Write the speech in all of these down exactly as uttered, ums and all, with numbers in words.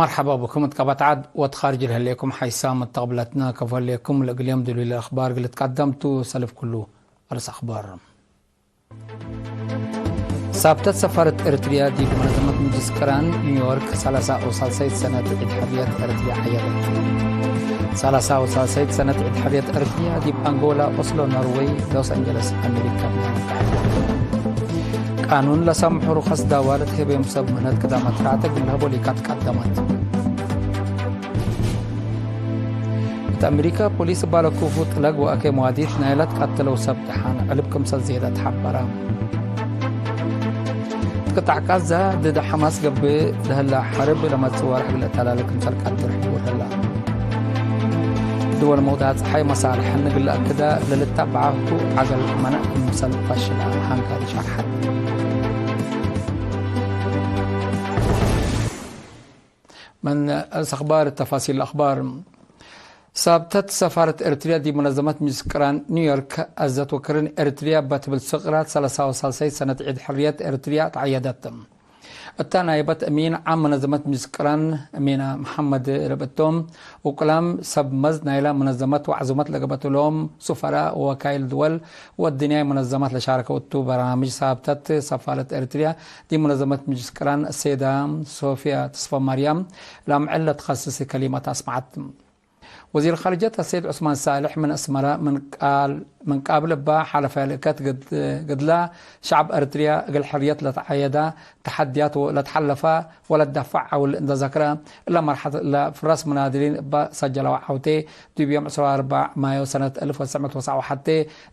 መርሐባ ብኩም እት ቀበት ዐድ ወእት ኻርጅ ለህሌኩም ሓይሳም መተቅብለትነ፣ ከፎ ህሌኩም ለእግል ዮም ድሉይ ለአኽባር እግል ልትቀደም ቱ። ሰልፍ ኩሉ አርእስ አኽባር። ሳብተት ሰፋረት ኤረትርያ ዲብ መነዘመት ምጅልስ ቅራን ኒውዮርክ፣ ሰላሳ ወሳልሳይት ሰነት ዒድ ሕርየት ኤረትርያ ዐየደት። ሰላሳ ወሳልሳይት ሰነት ዒድ ሕርየት ኤረትርያ ዲብ አንጎላ፣ ኦስሎ ኖርወይ፣ ሎስ አንጀለስ አሜሪካ። ቃኑን ለሳምሑ ሩኸስ ዳዋ ለትሀበዮም ሰብ ምህነት ቅዳመት ራዕተ እግል ለሀቦ ሊካት ቀደመት። እት አሜሪካ፣ ፖሊስ እባለ ክፉ ጥለግ ወአኬ መዋዲት ናይለ ትቀተለው ሰብ ደሓን ዕልብ ክምሰል ዜደ ተሐበረ። እት ቅጣዕ ጋዛ ድድ ሐማስ ገብእ ለህላ ሐርብ ለመጽእ ወርሕ እግል ለአተላሌ ክምሰል ቀድር ሕቡር ህላ። ድወል መውዳት ጸሓይ መሳልሐን እግል ለአክዳ ለልታበዐ ቱ ዐገል መነዕ ክምሰል ፈሽለ ሃንጋሪ ሸርሐት። ምን አርእስ አኽባር፣ ተፋሲል አኽባር። ሳብተት ሰፋረት ኤረትርያ ዲብ መነዘመት ምጅልስ ቅራን ኒውዮርክ አዘት ወክርን ኤረትርያ እበ ትብል ስቅራት ሰለሳ ወሳልሳይት ሰነት ዒድ ሕርየት ኤረትርያ ተዐየደት። እታ ናይበት እሚን ዓም መነዘመት ምጅልስ ቅራን እሚና መሐመድ ርብእቶም፣ ውቁላም ሰብ መዝ ናይላ መነዘመት ወዐዙመት ለገብአት እሎም ሱፈራ ወወካይል ድወል ወድንያይ መነዘመት ለሻረከው እቱ በራምጅ ሳብተት ሰፋረት ኤረትርያ ዲብ መነዘመት ምጅልስ ቅራን ሴዳ ሶፍያ ተስፋማርያም ለአምዕል ለትኸስስ ከሊመት አስመዐት። ወዚር ኻርጀት አሰይድ ዑስማን ሳልሕ ምን አስመረ ምን ቃል፣ ምን ቃብል እባ ሓለፈ ልእከት ግድ-፣ ግድላ ሸዕብ ኤረትርያ እግል ሕርየት ለተዐየዳ ተሐድያት ለተሐለፈ ወለትደፈዕ ዐውል እንደ ዘክረ፣ እለ መርሐለት እለ ፍራስ ሙናድሊን እበ ሰጀለው ዐውቴ፣ ዲብ ዮም ዕስራ ወአርበዕ ማዮ ሰነት አልፍ ወትሰዕ ምእት ወትስዓ ወሐቴ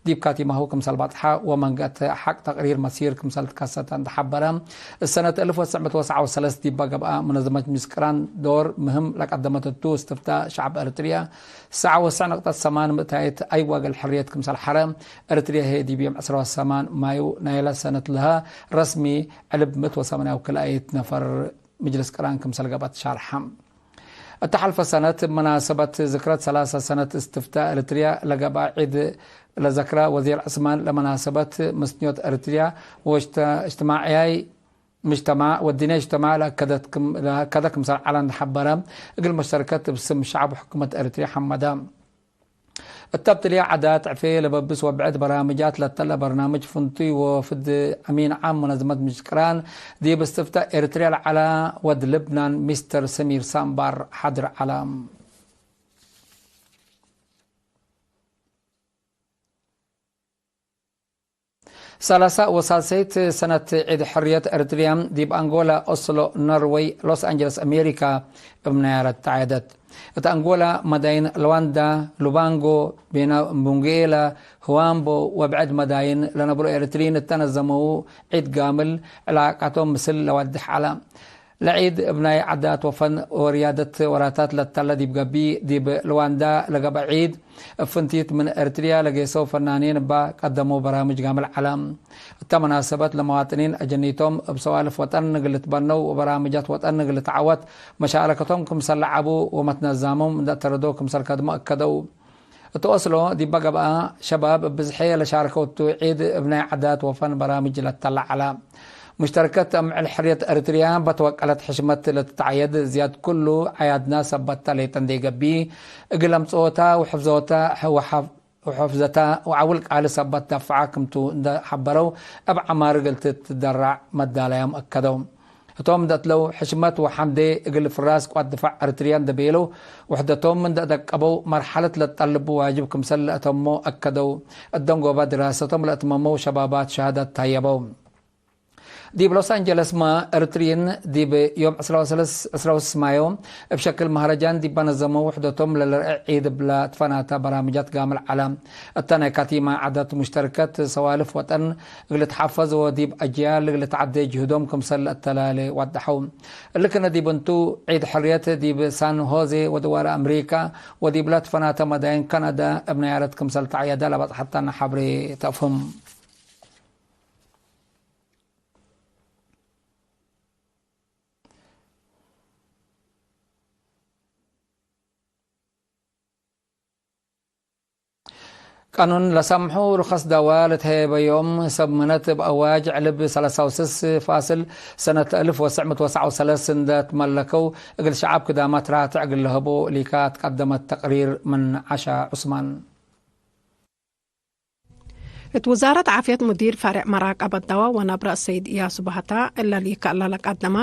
ዲብ ካቲማሁ ክምሰል በጽሐ ወመንገአት ሐቅ ተቅሪር መሲር ክምሰል ትከሰተ እንደ ሐበረ፣ እሰነት አልፍ ወትሰዕ ምእት ወትስዓ ወሰለስ ዲበ ገብአ መነዘመት ምጅልስ ቅራን ዶር ምህም ለቀደመት እቱ፣ እስትፍታእ ሸዕብ ኤረትርያ ሰዓ ወሰዕ ነቅጠት ሰማን ምእታይት አይወ እግል ሕርየት ክምሰል ሐረ። ኤረትርያ ህዬ ዲብ ዮም ዕስራ ወሰማን ማዩ ናይለ ሰነት ለሀ ረስሚ ዕልብ ምእት ወሰማንያ ወክልአይት ነፈር ምጅልስ ቅራን ክምሰል ገብአት ሻርሐ። እተ ሐልፈ ሰነት፣ እብ መናሰበት ዝክረት ሰላሳ ሰነት እስትፍታእ ኤረትርያ ለገብአ ዒድ ለዘክረ ወዚር ዑስማን፣ ለመናሰበት ምስንዮት ኤረትርያ ወእጅተ-፣ እጅትማዕያይ ምጅተማዕ ወዲንያይ እጅትማዕ ለአከደት ክም-፣ ለአከደ ክምሰል ዐለ እንደ ሐበረ፣ እግል መሽተርከት እብ ስም ሸዕብ ወሕኩመት ኤረትርያ ሐመደ። እተ እብ ትልያ ዐዳት ዕፌ ለበብስ ወብዕድ በራምጃት ለተለ በርናምጅ ፍንቱይ ወወፍድ አሚን ዓም መነዘመት ምጅልስ ቅራን ዲብ እስትፍታእ ኤረትርያ ለዐለ ወድ ልብናን ሚስተር ሰሚር ሳምባር ሓድር ዐለ። ሰላሳ ወሳልሰይት ሰነት ዒድ ሕርየት ኤረትርያ ዲብ አንጎላ፣ ኦስሎ፣ ኖርወይ፣ ሎስ አንጀለስ፣ አሜሪካ፣ እብ ናያረት ተዐየደት። እት አንጎላ መዳይን ልዋንዳ፣ ሉባንጎ፣ ቤና፣ ምቡንጉኤላ፣ ሁዋምቦ ወብዕድ መዳይን ለነብሮ ኤረትርዪን እተ ነዘመው ዒድ ጋምል ዕላቃቶም ምስል ለዋድሕ ዐለ። ለዒድ እብ ናይ ዓዳት ወፈን ወርያደት ወራታት ለተለ ዲብ ገብእ፣ ዲብ ልዋንዳ ለገብአ ዒድ፣ እብ ፍንቲት ምን ኤረትርያ ለጌሰው ፈናኔን እባ ቀደመው በራምጅ ጋምል ዐለ። እተ መናሰበት ለመዋጥኒን አጀኒቶም እብ ሰዋልፍ ወጠን እግል ልትበነው ወበራምጃት ወጠን እግል ልትዓወት መሻረከቶም ክምሰል ለዐቡ ወመትነዛሞም እንደ አተረዶ ክምሰል ከድሞ አከደው። እት ኦስሎ ዲበ ገብአ፣ ሸባብ እብ ብዝሐ ለሻርከው እቱ ዒድ እብ ናይ ዓዳት ወፈን በራምጅ ለተለ ዐለ። ሙሽተርከት አምዕል ሕርየት ኤረትርያ በትወቀለት ሕሽመት ለትትዐየድ ዝያድ ኩሉ አያድና ሰበትታ ሌጠ እንዴ ገብእ፣ እግል አምጽኦታ ወሕፍዞታ ወሐፍ-፣ ወሐፍዘታ ወዐውል ቃሊ ሰበት ደፍዐ ክምቱ እንደ ሐበረው፣ እብ ዐማር እግል ትትደራዕ መዳለያም አከደው። ህቶም እንደ እትለው፣ ሕሽመት ወሐምዴ እግል ፍራስ ቅዋት ድፋዕ ኤረትርያ እንደ ቤለው፣ ውሕደቶም እንደ አደቀበው፣ መርሐለት ለትጠልቡ ዋጅብ ክምሰል ለአተሞ አከደው። እደንጎበ ድራሰቶም ለአትመመው ሸባባት ሸሃዳት ተሀየበው። ዲብ ሎስ አንጀለስመ፣ ኤረትርዪን ዲብ ዮም ዕስራ ወሰለስ፣ ዕስራ ወስስ ማዮ እብ ሸክል መሀረጃን ዲብ ነዘመው ውሕደቶም ለልርኤ ዒድ እብለ ትፈናተ በራምጃት ጋምል ዐለ። እተ ናይ ካቲማ ዓዳት ሙሽተርከት ሰዋልፍ ወጠን እግል ልትሐፈዝ ወዲብ አጅያል እግል ልትዐዴ ጅህዶም ክምሰል ለአተላሌ ወደሐው። እሊ ክነ ዲብ እንቱ፣ ዒድ ሕርየት ዲብ ሳን ሆዜ ወድዋረ አምሪካ ወዲብለ ትፈናተ መዳይን ካናዳ እብ ነያረት ክምሰል ተዐየደ ለበጽሐተነ ሐብሬ ተአፍህም። ቃኑን ለሰምሑ ርኸስ ደዋ ለትሀየበዮም ሰብ ምነት እብ አዋጅ ዕልብ ሰለሳ ወስስ ፋስል ሰነት አልፍ ወትስዕ ምእት ወትስዓ ወሰለስ እንደ ትመለከው እግል ሸዐብ ክዳማት ራትዕ እግል ለሀቦ እሊካ ትቀደመት ተቅሪር ምን ዐሻ ዑስማን። እት ውዛረት ዓፍየት ሙዲር ፈሬዕ መራቀበት ደዋ ወነብረ ሰይድ እያሱ ባህታ፣ እለ ሊከ እለ ለቀደመ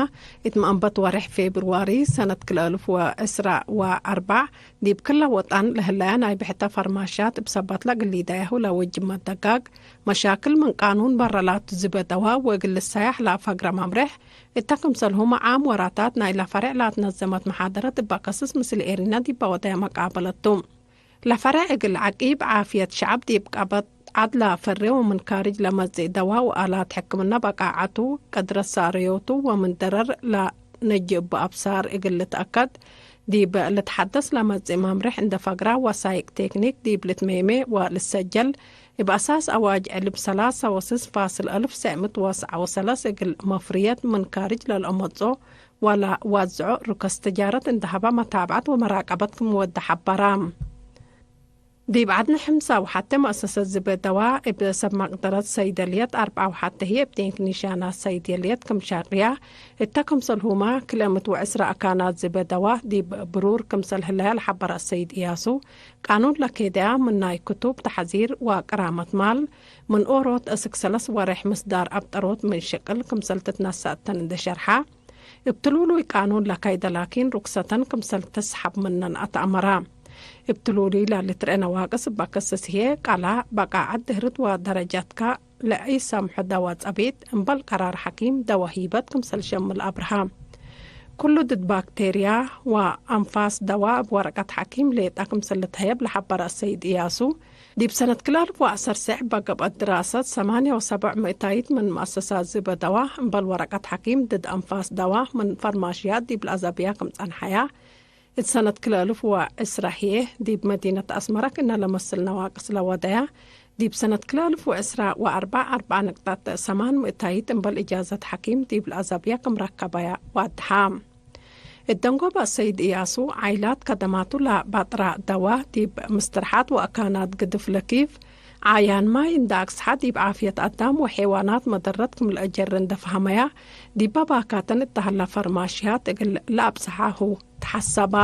እት መአንበት ወሬሕ ፌብርዋሪ ሰነት ክልኤ አልፍ ወዕስራ ወአርበዕ፣ ዲብ ክለ ወጠን ለህለየ ናይ ብሕተ ፈርማሻት እብ ሰበት ለእግል ሊደያሁ ለወጅብ መደጋግ፣ መሻክል ምን ቃኑን በረ ላቱ ዝበ ደዋ ወእግል ልሰያሕ ለአፈግረ መምሬሕ፣ እተ ክምሰልሁመ ዓም ወራታት ናይለ ፈሬዕ ለአትነዘመት መሓደረት እበ ከስስ ምስል ኤሪና ዲበ ወደየ መቃበለት ቱ። ለፈሬዕ እግል ዐቂብ ዓፍየት ሸዐብ ዲብ ቀበት ዐድ ለአፈሬ ወምን ካርጅ ለመጽእ ደዋ ወአላት ሕክምና በቃዐቱ፣ ቅድረት ሳረዮቱ ወምን ደረር ለነጅ እቡ አብሳር እግል ልትአከድ፣ ዲብ ልትሐደስ ለመጽእ መምሬሕ እንደ ፈግራ ወሳይቅ ቴክኒክ ዲብ ልትሜሜ ወልሰጀል፣ እብ አሳስ አዋጅ ዕልብ ሰላሳ ወስስ ፋስል አልፍ ሰዕ ምእት ወሰዓ ወሰለስ እግል መፍርየት ምን ካርጅ ለልአመጽኦ ወለዋዝዖ ርከስ ትጃረት እንደ ሀበ መታብዐት ወመራቀበት ክም ወደ ሐበረ። ዲብ ዐድነ ሕምሳ ወሐቴ መአሰሰት ዝበ ደዋ እብ ሰብ መቅደረት ሰይደልየት፣ አርብዓ ወሐቴ ህዬ እብ ቴክኒሻናት ሰይደልየት ክም ሸቅያ፣ እተ ክምሰልሁመ ክልኤ ምእት ወዕስራ አካናት ዝበ ደዋ ዲብ ብሩር ክምሰል ህለያ ለሐበረ ሰይድ እያሱ፣ ቃኑን ለኬደያ ምን ናይ ክቱብ ተሐዚር ወቅራመት ማል፣ ምን ኦሮት እስክ ሰለስ ወሬሕ ምስዳር አብጠሮት ምን ሽቅል ክምሰል ትትነሰእ እተን እንደ ሸርሐ፣ እብ ትሉሉይ ቃኑን ለካይደ ላኪን ሩክሰተን ክምሰል ትስሐብ ምነን አትአመረ። እብ ትሉሉይ ለልትርኤ ነዋቅስ እበ ክስስ ህዬ፣ ቃላ፣ በቃዐት ድህርት ወደረጃትካ ለኢሰምሑ ደዋ ጸቢጥ፣ እምበል ቀራር ሐኪም ደዋ ሂበት ክምሰል ሸምል አብርሃ። ኩሉ ድድ ባክቴርያ ወአንፋስ ደዋ እብ ወረቀት ሐኪም ሌጠ ክምሰል ልትሀየብ ለሐበረ ሰይድ እያሱ፣ ዲብ ሰነት ክልኤ አልፍ ወዐሰር ሰዕ በገብአት ድራሰት፣ ሰማንያ ወሰብዕ ምእታይት ምን መአሰሳት ዝበ ደዋ እምበል ወረቀት ሐኪም ድድ አንፋስ ደዋ ምን ፈርማሽያት ዲብ ለአዘብያ ክም ጸንሐያ፣ እት ሰነት ክልኤ አልፍ ወዕስራ ህዬ ዲብ መዲነት አስመረ ክእነ ለመስል ነዋቅስ ለወደያ፣ ዲብ ሰነት ክልኤ አልፍ ወዕስራ ወአርበዕ አርበዕ ንቅጠት ሰማን ምእታይት እምበል እጃዘት ሐኪም ዲብ ለአዘብያ ክም ረከበያ ዋድሐ። እት ደንጎበ ሰይድ እያሱ፣ ዓይላት ከደማቱ ለባጥራ ደዋ ዲብ ምስትርሓት ወአካናት ግድፍ ለኪፍ፣ ዓያን ማይ እንደ አግስሐ ዲብ ዓፍየት አዳም ወሔዋናት መደረት ክም ለአጀር እንደ ፈሀመያ፣ ዲበ ባካተን እተ ሀላ ፈርማሽያት እግል ለአብጽሐሁ ተሐሰበ።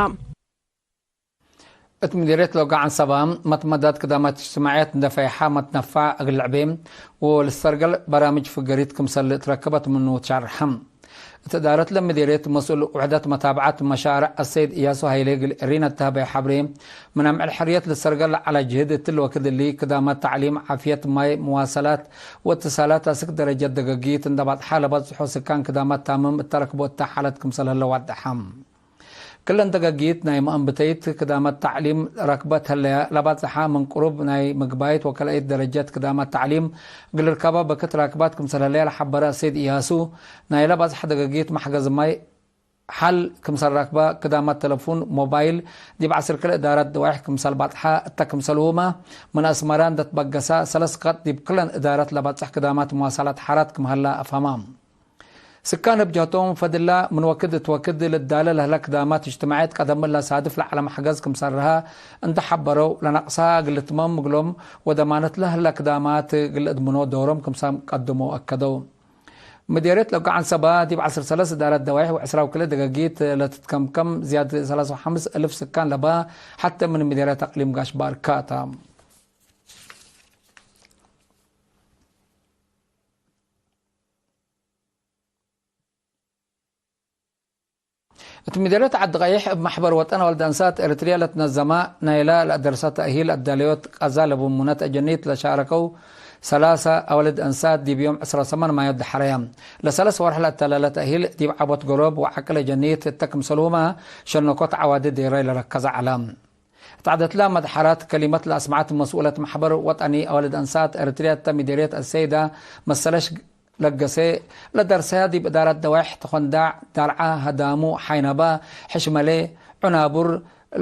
እት ምዲርየት ለውጋዕ ዐንሰበ፣ መትመዳት ክዳማት እጅትማዕየት እንደ ፈይሐ መትነፋዕ እግል ልዕቤ ወልትሰርገል በራምጅ ፍገሪት ክምሰል ልትረከበት ምኑ ትሸርሐ። እት እዳረት ለምዲርየት መስኡል ውሕደት መታብዐት መሻርዕ አሰይድ እያሱ ሀይሌ እግል ኤሪና እተሀበየ ሐብሬ፣ ምን አምዕል ሕርየት ልትሰርገል ለዐለ ጅህድ እትሊ ወክድ እሊ ክዳማት ተዕሊም፣ ዓፍየት፣ ማይ፣ መዋሰላት ወእትሳላት አስክ ደረጀት ደገጊት እንደ ባጽሐ ለበጽሖ ስካን ክዳማት ታምም እተ ረክቦ እተ ሓለት ክምሰል ህለ ዋድሐ። ክለን ደገጊት ናይ መአንብተይት ክዳመት ተዕሊም ረክበት ህለየ ለባጽሐ ምን ቅሩብ ናይ ምግባይት ወከልአይት ደረጀት ክዳመት ተዕሊም እግል ርከባ በክት ራክባት ክምሰል ህለየ ለሐበረ ሰይድ እያሱ፣ ናይለ ባጽሐ ደገጊት መሕገዝ ማይ ሐል ክምሰል ረክበ፣ ክዳመት ተለፉን ሞባይል ዲብ ዐስር ክልኤ እዳረት ደዋይሕ ክምሰል ባጽሐ እተ ክምሰልሁመ፣ ምን አስመረ እንደ ትበገሰ ሰለስ ቀጥ ዲብ ክለን እዳረት ለባጽሕ ክዳማት መዋሰላት ሐራት ክም ሀላ አፍሀማ። ስካን እብ ጀህቶም፣ ፈድላ ምን ወክድ እት ወክድ ልዳለ ለህለ ክዳማት እጅትማዕየት ቀደም እለ ሳድፍ ለዐለ መሕገዝ ክምሰል ረሀ እንዴ ሐበረው፣ ለነቅሰ እግል ልትመም እግሎም ወደማነት ለህለ ክዳማት እግል እድምኖ ዶሮም ክምሰል ቀድሞ አከደው። ምዴርየት ለውጋዕ ዐንሰበ ዲብ ዐስር ሰለስ እዳረት ደዋይሕ ወዕስራ ወክልኤ ደገጊት ለትትከምከም ዝያድ ሰላሳ ወሐምስ እልፍ ስካን ለበ ሐቴ ምን ምዴርየት አቅሊም ጋሽ ባርካ ተ። እት ምዴርየት ዐዲ ቀይሕ፣ እብ መሕበር ወጠን አወልድ አንሳት ኤረትርየ ለትነዘመ ናይለ ለአደርሰ ተእሂል አዳለዮት ቀዛ ለቡ ሙነት አጀኒት ለሻረከው ሰላሰ አወልድ አንሳት፣ ዲብ ዮም ዕስራ ወሰማን ማዮ ደሐረየ። ለሰለስ ወርሕ ለአተላለ ተእሂል፣ ዲብ ዐቦት ገሮብ ወዐቅል አጀኒት እተ ክምሰልሁመ ሸነኮት ዐዋዲ ዴራይ ለረከዘ ዐለ። እት ዐደትለ መድሐራት ከሊመት ለአስመዐት መስኡለት መሕበር ወጠኒ አወልድ አንሳት ኤረትርየ እተ ምዴርየት አሰይዳ መሰለሽ ለገሰ፣ ለደርሰያ ዲብ እዳረት ደዋይሕ ተኾንዳዕ፣ ዳርዓ፣ ሀዳሙ፣ ሓይነባ፣ ሕሽመሌ፣ ዑናቡር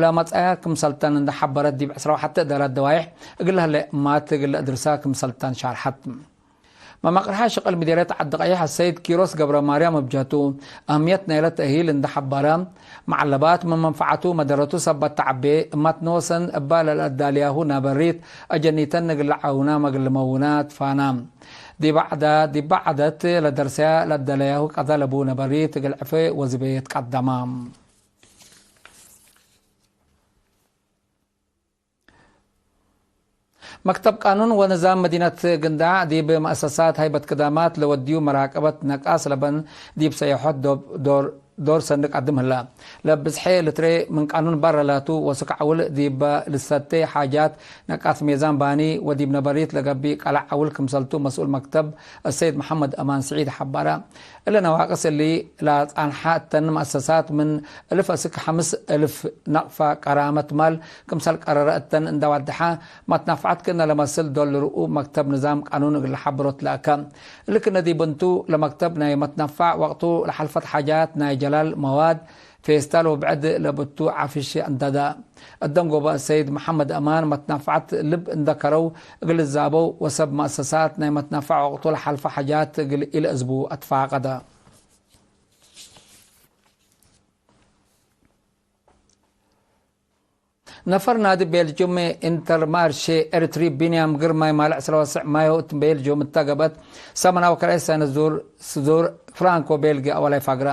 ለመጽአያ ክምሰልተን እንዴ ሐበረት፣ ዲብ ዕስራ ወሐቴ እዳረት ደዋይሕ እግል ለህለ እማት እግል ለአድርሳ ክምሰልተን ሻርሐት። መመቅርሐ ሽቅል ምዴርየት ዐዲ ቀይሕ አሰይድ ኪሮስ ገብረማርያም እብ ጀህቱ፣ አህምየት ናይለ ተእሂል እንዴ ሐበረ፣ መዐለባት ምን መንፈዐቱ መደረቱ ሰበት ተዐቤ፣ እማት ኖሰን እባ ለለአዳልያሁ ነበሪት አጀኒተን እግል ለዐውና መግል መውና ትፋና። ዲበ ዐዳ፣ ዲበ ዐደት ለደርሰያ ለአዳለያሁ ቀዳ ለቡ ነበሪት እግል ዕፌ ወዝቤ ትቀደማ። መክተብ ቃኑን ወንዛም መዲነት ግንዳዕ ዲብ መአሰሳት ሀይበት ክዳማት ለወድዩ መራቀበት ነቃስ ለበን ዲብ ሰየሖት ዶብ ዶር፣ ዶር ሰኒ ቀድም ህለ። ለብዝሐ ልትሬ ምን ቃኑን በረ ላቱ ወስክ ዐውል ዲበ ልሰቴ ሓጃት ነቃስ ሜዛን ባኒ ወዲብ ነበሪት ለገብእ ቀለዕ ዐውል ክምሰልቱ መስኡል መክተብ አሰይድ መሐመድ አማን ስዒድ ሐበረ። እሊ ነዋቅስ እሊ ለአጻንሐ እተን መአሰሳት ምን እልፍ እስክ ሐምስ እልፍ ነቅፈ ቀራመት ማል ክምሰል ቀረረ እተን እንደ ዋድሐ፣ መትናፍዐት ክእነ ለመስል ዶል ልርኡ መክተብ ንዛም ቃኑን እግል ለሐብሮት ለአከ። እሊ ክእነ ዲብ እንቱ፣ ለመክተብ ናይ መትናፋዕ ወቅቱ ለሐልፈት ሓጃት ናይ ጀላል መዋድ፣ ፌስታል ወብዕድ ለብቱ ዓፍሽ አንተዳ። እደንጎበ ሰይድ መሐመድ አማን መትናፍዐት ልብ እንደ ከረው እግል ዛበው ወሰብ መአሰሳት ናይ መትናፋዕ ወቅቱ ለሐልፈ ሓጃት እግል ኢለአዝቡ አትፋቀደ። ነፈር ናዲ ቤልጅዩም ኢንተርማርሼ ኤሪትሪ ቢንያም ግርማይ ማልዕ ሰለዋስዕ ማዮ እት ቤልጅዩም እተ ገብአት ሰመናዊ ካልኣይ ሰነት ዙር ዙር ፍራንኮ ቤልጊ አወላይ ፋግረ።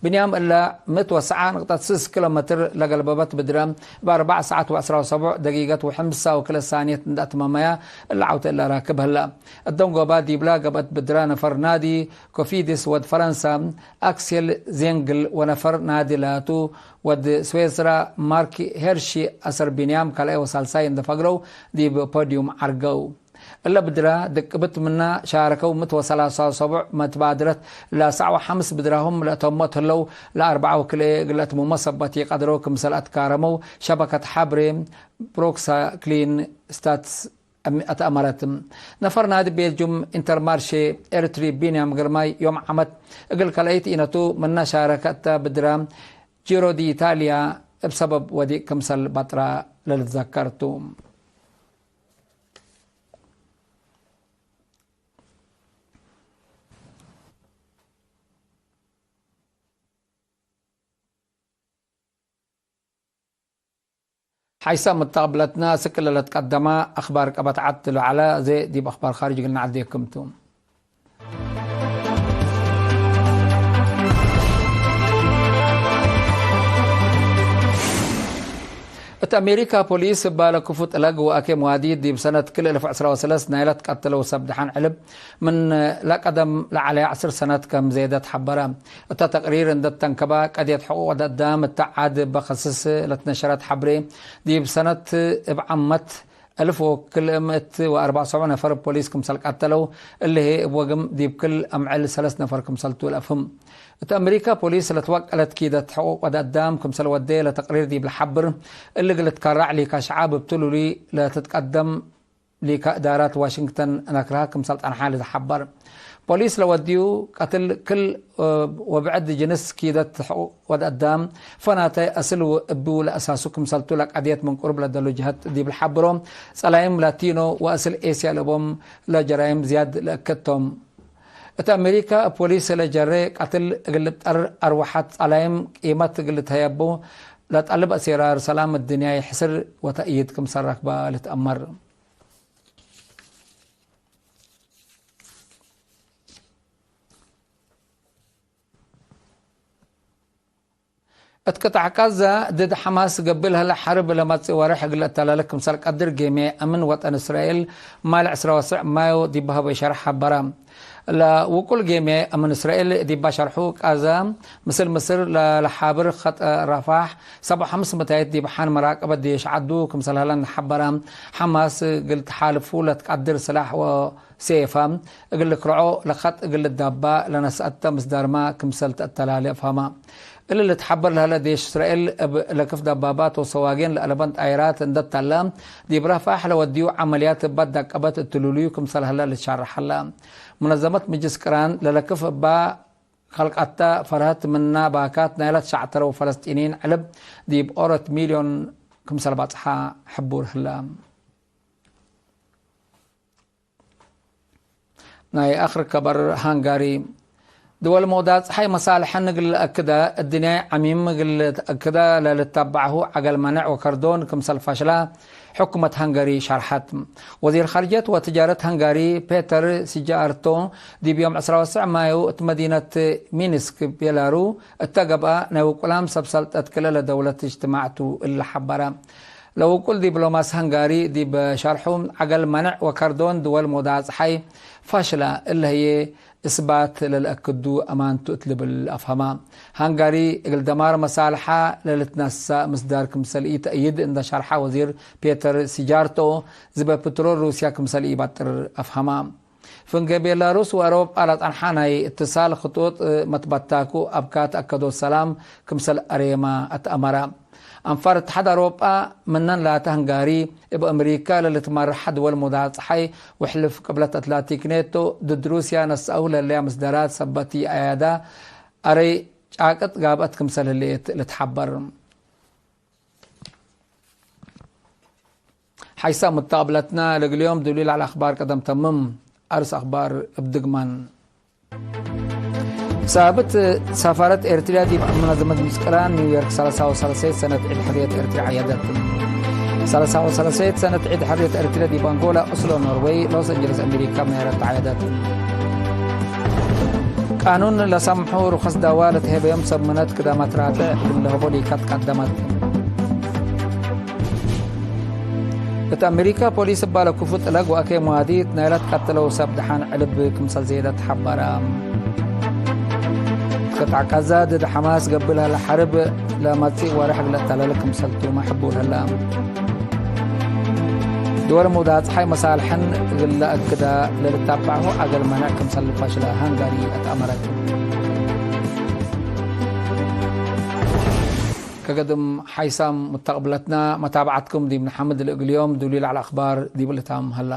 ብንያም እለ ምእት ወሰዓ ንቅጠት ስስ ኪሎ ሜትር ለገልበበት ብድረ እብ አርበዕ ሰዓት ወዐስራ ወሰቡዕ ደቂቀት ወሐምሳ ወክልኤ ሳንየት እንደ አትመመያ እለ ዐውተ እለ ራክብ ህለ። እደንጎባ ዲብላ ገብአት ብድረ ነፈር ናዲ ኮፊዲስ ወድ ፈረንሳ አክሴል ዜንግል ወነፈር ናዲ ላቱ ወድ ስዌስራ ማርክ ሄርሺ አሰር ቢንያም ካልኣይ ወሳልሳይ እንደ ፈግረው ዲብ ፖዲዩም ዐርገው። እለ ብድራ ድቅብት ምና ሻረከው ምት ወሰላሳ ወሰቡዕ መትባድረት ለሰዕ ወሐምስ ብድራሁም ለአተሞት ህለው ለአርበዓ ወክልኤ እግል ለአትሙመ ሰበት ኢቀድረው ክምሰል አትካረመው ሸበከት ሐብሬ ብሮክሳክሊን ስታትስ አትአመረት። ነፈር ናዲ ቤልጁም ኢንተርማርሼ ኤሪትሪ ቢንያም ግርማይ ዮም ዓመት እግል ካልአይት ኢነቱ ምና ሻረከ እተ ብድራ ጂሮ ዲ ኢታልያ እብ ሰበብ ወዲቅ ክምሰል በጥራ ለልትዘከር ቱ። ሐይሰ ምተቅብለትና፣ ስክ ለለትቀደመ አክባር ቀበት ዐድ ለዐለ፣ እዜ ዲብ አክባር ካርጅ እግል ነዐዴክም ቱ። እት አሜሪካ ፖሊስ እባ ለክፉ ጥለግ ወአኬ መዋዲት ዲብ ሰነት ክል እልፍ ዕስራ ወሰለስ ናይለ ትቀተለው ሰብ ደሐን ዕልብ ምን ለቀደም ለዐለ ዐስር ሰነት ከም ዜደት ሐበረ። እተ ተቅሪር እንደ ተንከበ፣ ቀድየት ሕቁቅ ወድ አዳም እተ ዐድ እበ ከስስ ለትነሸረት ሐብሬ፣ ዲብ ሰነት እብ ዓመት እልፍ ወክልኤ ምእት ወአርበዕ ወሰብዕ ነፈር ፖሊስ ክምሰል ቀተለው፣ እሊ ህዬ እብ ወግም ዲብ ክል አምዕል ሰለስ ነፈር ክምሰልቱ ለአፍህም። እት አሜሪካ ፖሊስ ለትወቀለት ኪደት ሕቁቅ ወድ አዳም ክምሰል ወዴ ለተቅሪር ዲብ ለሐብር፣ እሊ እግል ልትከራዕ ሊካ ሸዓብ እብ ትሉሉይ ለትትቀደም ሊካ እዳራት ዋሽንግተን ነክርሃ ክምሰል ጸንሐ ልትሐበር። ፖሊስ ለወድዩ ቀትል ክል ወብዕድ ጅንስ ኪደት ሕቁቅ ወድ አዳም ፈናተ አስል እቡ ለአሳሱ ክምሰልቱ ለቀድየት ምን ቅሩብ ለደሉ ጀሀት ዲብ ለሐብሮ ጸላይም ላቲኖ ወአስል ኤስያ ለቦም ለጀራይም ዝያድ ለእከቶም። እት አሜሪካ ፖሊስ ለጀሬ ቀትል እግል ልብጠር አርወሐት ጸላይም ቂመት እግል ልትሀየቡ ለጠልብ አሴራር ሰላም እድንያይ ሕስር ወተእይድ ክምሰል ረክበ ልትአመር። እት ቅጣዕ ቃዛ ድድ ሐማስ ገብእ ለህለ ሐርብ ለመጽእ ወሬሕ እግል ለአተላልክ ክምሰል ቀድር ጌምያይ አምን ወጠን እስራኤል ማል ዕስራ ወሰዕ ማዮ ዲብ ሀበ ሸርሕ ሐበረ። ለውቁል ጌምያይ አምን እስራኤል ዲባ ሸርሑ፣ ቃዛ ምስል ምስር ለለሓብር ኸጥ ረፋሕ ሰብዓ ሐምስ ምታይት ዲብ ሐን መራቀበት ዴሽ ዐዱ ክምሰል ሀለ እንደ ሐበረ። ሐማስ እግል ተሓልፉ ለትቀድር ስላሕ ወ ሴፈ እግል ልክርዖ ለከጥ እግል ልዳባ ለነስአተ ምስዳርመ ክምሰል ተአተላሌ አፍሀመ። እሊ ልትሐበር ለሀለ ዴሽ እስራኤል እብ ለክፍ ደባባት ወሰዋጌን ለአለበን ጣይራት እንደ ተለ፣ ዲብ ረፋሕ ለወድዩ ዐመልያት እበ ደቀበት እትሉሉዩ ክምሰል ሀለ ልትሸረሕ ሀለ። ሙነዘመት ምጅስ ቅራን ለለክፍ እባ ከልቀተ ፈርሀት ምነ ባካት ናይለ ትሸዕተረው ፈለስጢንይን ዕልብ ዲብ ኦሮት ሚልዮን ክምሰል ባጽሓ ሕቡር ህለ። ናይ አክር ከበር ሃንጋሪ። ድወል መውዳጽሓይ መሳልሐን እግል ለአክደ፣ እድንያይ ዐሚም እግል ተአክደ ለልታባዕሁ ዐገል መነዕ ወከርዶን ክምሰል ፈሽላ ሕኩመት ሃንጋሪ ሸርሐት። ወዚር ኻርጀት ወትጃረት ሃንጋሪ ፔተር ሲጃርቶ ዲብ ዮም ዕስራ ወትስዕ ማዩ እት መዲነት ሚንስክ ቤላሩ እተ ገብአ ናይ ውቁላም ሰብ ሰልጠት ክልኤ ለደውለት እጅትማዕ ቱ እለ ሐበረ። ለውቁል ዲፕሎማስ ሃንጋሪ ዲብ ሸርሑ፣ ዐገል መነዕ ወከርዶን ድወል መውዳጽሓይ ፋሽላ እለ ህዬ እስባት ለልአክዱ አማን ቱ እት ልብል አፍሀማ። ሃንጋሪ እግል ደማር መሳልሓ ለልትነሰእ ምስዳር ክምሰል ኢተአይድ እንደ ሸርሐ ወዚር ፔተር ሲጃርቶ፣ ዝበ ፕትሮል ሩስያ ክምሰል ኢበጥር አፍሀማ። ፍንጌ ቤላሩስ ወአውሮጳ ለጸንሐ ናይ እትሳል ክጡጥ መትበታኩ አብካት አከዶት ሰላም ክምሰል አሬማ አትአመረ። አንፋር እትሓድ አውሮጳ ምነን ላተ ሃንጋሪ፣ እብ አምሪካ ለልትመረሐ ድወል ሙዳጽሓይ ወሕልፍ ቅብለት አትላንቲክ ኔቶ ድድ ሩስያ ነስአሁ ለህለያ ምስደራት ሰበት ይአያዳ አረይ ጫቅጥ ጋብአት ክምሰል ህሌት ልትሐበር። ሓይሳም ሙተቅብለትና ለእግል ዮም ዱሉይ ለዐለ አክባር ቀደም ተምም። አርስ አክባር እብ ድግማን። ሳብት፣ ሰፋረት ኤርትርያ ዲብ መናዘመት ምስቅራን ኒውዮርክ ሰላሳ ወሰለሰይት ሰነት ዒድ ሕርየት ኤርትርያ ዐየደት። ሰላሳ ወሰለሰይት ሰነት ዒድ ሕርየት ኤርትርያ ዲብ አንጎላ፣ ኦስሎ ኖርዌይ፣ ሎስ አንጀለስ አሜሪካ ምናይረት ዐየደት። ቃኑን ለሰምሑ ሩኸስ ዳዋ ለትሄበዮም ሰብ ምነት ክዳማት ራትዕ እግል ለሀቦ ሊካት ቀደመት። እት አሜሪካ ፖሊስ እባ ለክፉ ጥለግ ወአኬ መዋዲት ናይለ ትቀትለው ሰብ ደሓን ዕልብ ክምሰል ዜደት ሐበረ። ቅጥዕ ቀዛ ድድ ሐማስ ገብእ ለህለ ሐርብ ለመጽእ ወርሕ እግል ለአተላለ ክምሰል ቱመ ሕቡር ህለ። ድወል ሙዳጽሓይ መሳልሐን እግል ለአክዳ ለልታባዕሁ አገል መነዕ ክምሰል ፈሽለ ሃንጋሪ አትአመረት። ከገድም ሓይሳም ሙተቅብለትና መታብዐትኩም ዲብ ነሐምድ። ለእግል ዮም ዱሉይ ለዐለ አክባር ዲብ ልታም ሀላ።